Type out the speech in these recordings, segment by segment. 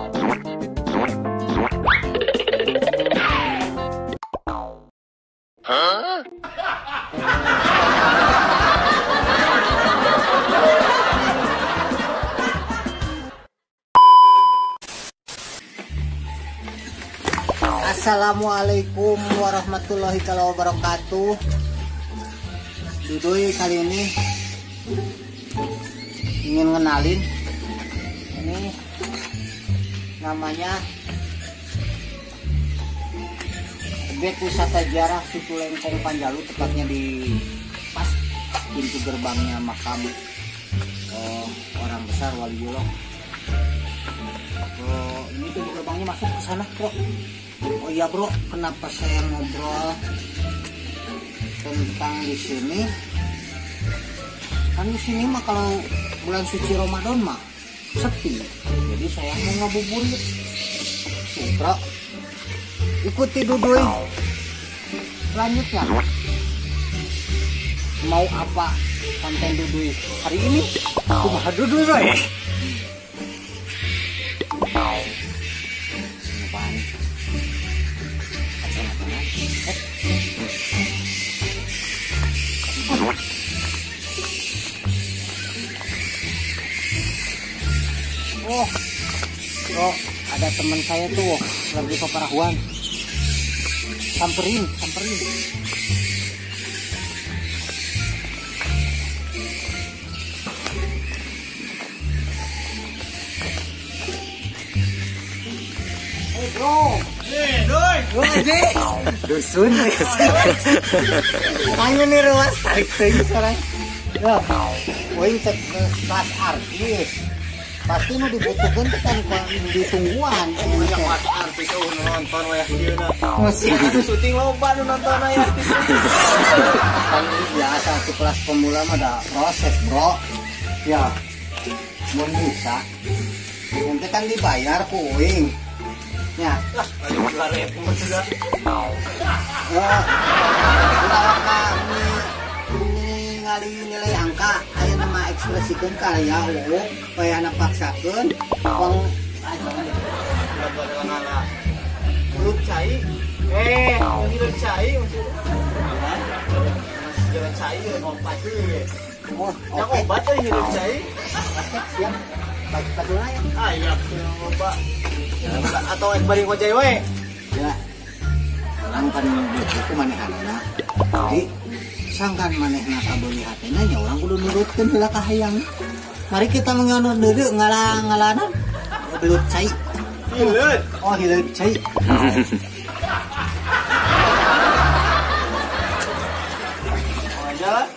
Huh? Assalamualaikum warahmatullahi wabarakatuh. Duduy kali ini ingin ngenalin, ini namanya objek wisata ziarah Situ Lengkong Panjalu, tepatnya di pas pintu gerbangnya makam orang besar Waliullah. Oh, ini pintu gerbangnya masuk ke sana, bro. Oh iya bro, kenapa saya ngobrol tentang di sini? Kan di sini mah kalau bulan suci Ramadan mah sepi. Jadi saya mau ngabuburit. Tuh, bro. Ikuti Duduy selanjutnya. Mau apa konten Duduy hari ini? Kumaha Duduy, bro? Oh, bro, ada teman saya tuh lagi peperahuan. Samperin, samperin. Hey bro, hey, doi, dusun, ayo nih ruas tarik teuing sekarang. Ya, poin cek kelas artis. Pasti nu dibutuhkan teh kan ditungguan. Banyak kelas artis eueuh nu nonton wayah ieu na. Masih syuting loba nu nonton aya artis. Kan biasa di kelas pemula mah ada proses, bro. Ya. Mun bisa. Nanti kan dibayar ku uing. Ya. Lah, 2000 juga. Ya. Ningali nilai angka aya nama ekspresikeun karya heueuh wayahna paksakeun wong mulut cai hileut cai maksudnya jalan cai obat euy. Oh, yang obat euy hileut cai. Siap. Patulna ya. Ah iya, loba. Atau ek bari ngojay we. Ya. Urang kan butuh manehanana. Jadi sangkan manehna kabeuli hatena nya urang kudu nurutkeun heula ka hayang. Mari kita mengonor deudeu ngalah-ngalanan belut cai. Hileut. Oh, hileut cai. Oh, jalan.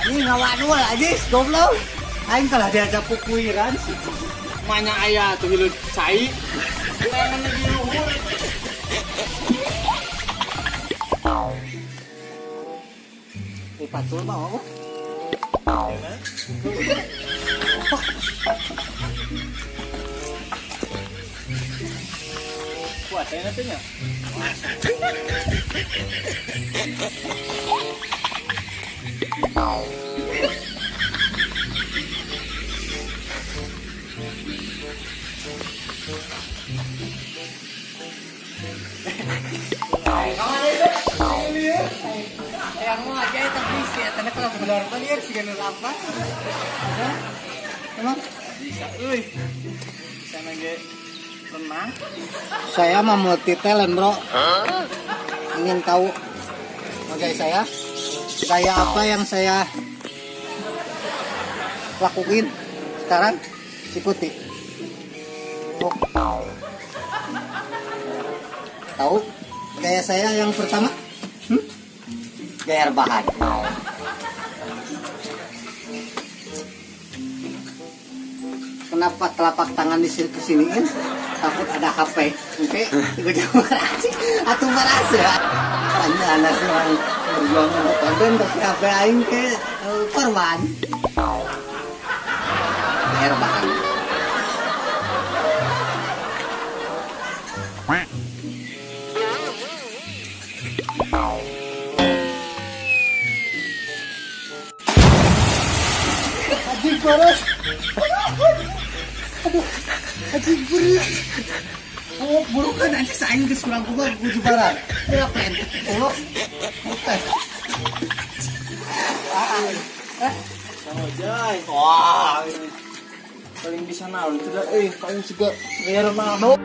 Ini ngawadul aja, goblok. Aing kalah diajak kukuiran. Mana aya tuh hileut cai. Lengan di luhur. Patul mah apa? Kuat ya nantinya. Yang mau aja tapi sih, karena kalau benar benar sih kan apa? Emang bisa, euy. Bisa nangge renang. Saya mah multi talent, bro. Ingin tahu wajah saya? Gaya apa yang saya lakuin sekarang? Ikuti. Oh. Tahu? Gaya saya yang pertama, gaya rebahan. Kenapa telapak tangan kesiniin? Takut ada HP. Oke, tiba-tiba berhasil atau berhasil. Hanya anak orang berjuang untuk konten, tapi HP aing ke korban. Gaya rebahan. Anjing boros. Aduh, anjing boros. Oh, burukan anjing saing geus kurang kumaha kudu barang. Ya pen. Oh. Jai. Wah, paling bisa naon itu dah paling juga gaya Ronaldo.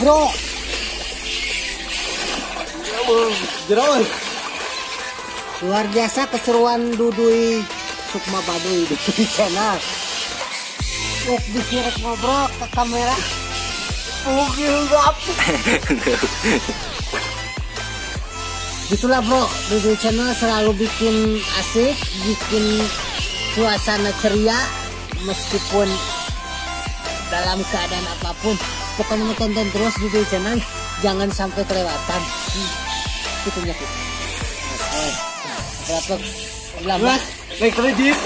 Bro. Jero. Luar biasa keseruan Duduy Sukma Baduy Duduy Channel. Wok dikira ngobrol ke kamera. Gitulah bro, Duduy Channel selalu bikin asik, bikin suasana ceria meskipun dalam keadaan apapun. Pokoknya mau tonton terus Duduy Channel, jangan sampai kelewatan. Itunya tuh. Berapa? Berapa? Naik kredit.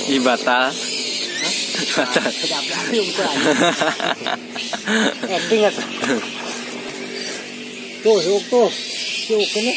Ini batal. Batal. Acting tuh, tuh, tuh, ini.